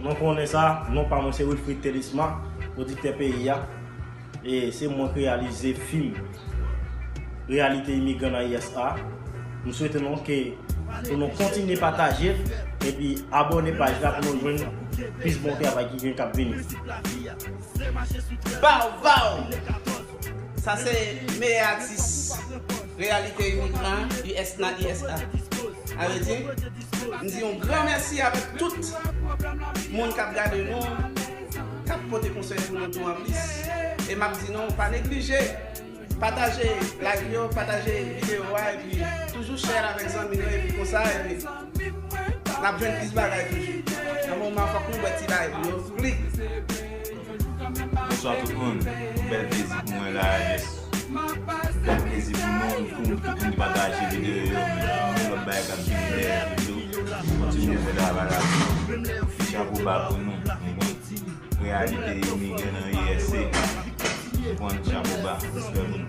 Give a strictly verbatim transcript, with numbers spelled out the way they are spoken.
Nou konnen sa, non pa mwen se Wilfrid Thelisma, pwodiktè peyi a. E se mwen k reyalize fim Reyalite Imigran nan U S A. M swete nou ke pou nou kontinye pataje l epi abòne paj la pou nou jwenn plis bon travay ki gen k ap vini. Bow bow! Sa se meyè atis Reyalite Imigran U S nan U S A. Sa vle di, m di yon gran mèsi avèk tout moun k ap gade nou, k ap pote konsèy pou nou tou anplis. E m ap di nou, pa neglije pataje live yo, pataje videyo a, epi toujou share l avèk zanmi nou, epi konsa, epi n ap jwenn plis bagay toujou. Nan moman, fòk nou bwè ti bagay pou nou. Klik! Bonswa tout moun. Yon bèl plezi pou mwen la, yes. Bèl plezi pou nou, pou tout moun ki pataje videyo yo, men gen lòt bagay k ap vini dèyè tou. Kontinye fè travay la. Chapo ba pou nou. Reyalite imigran nan U S A. Konprann, chapo ba. Respè pou nou.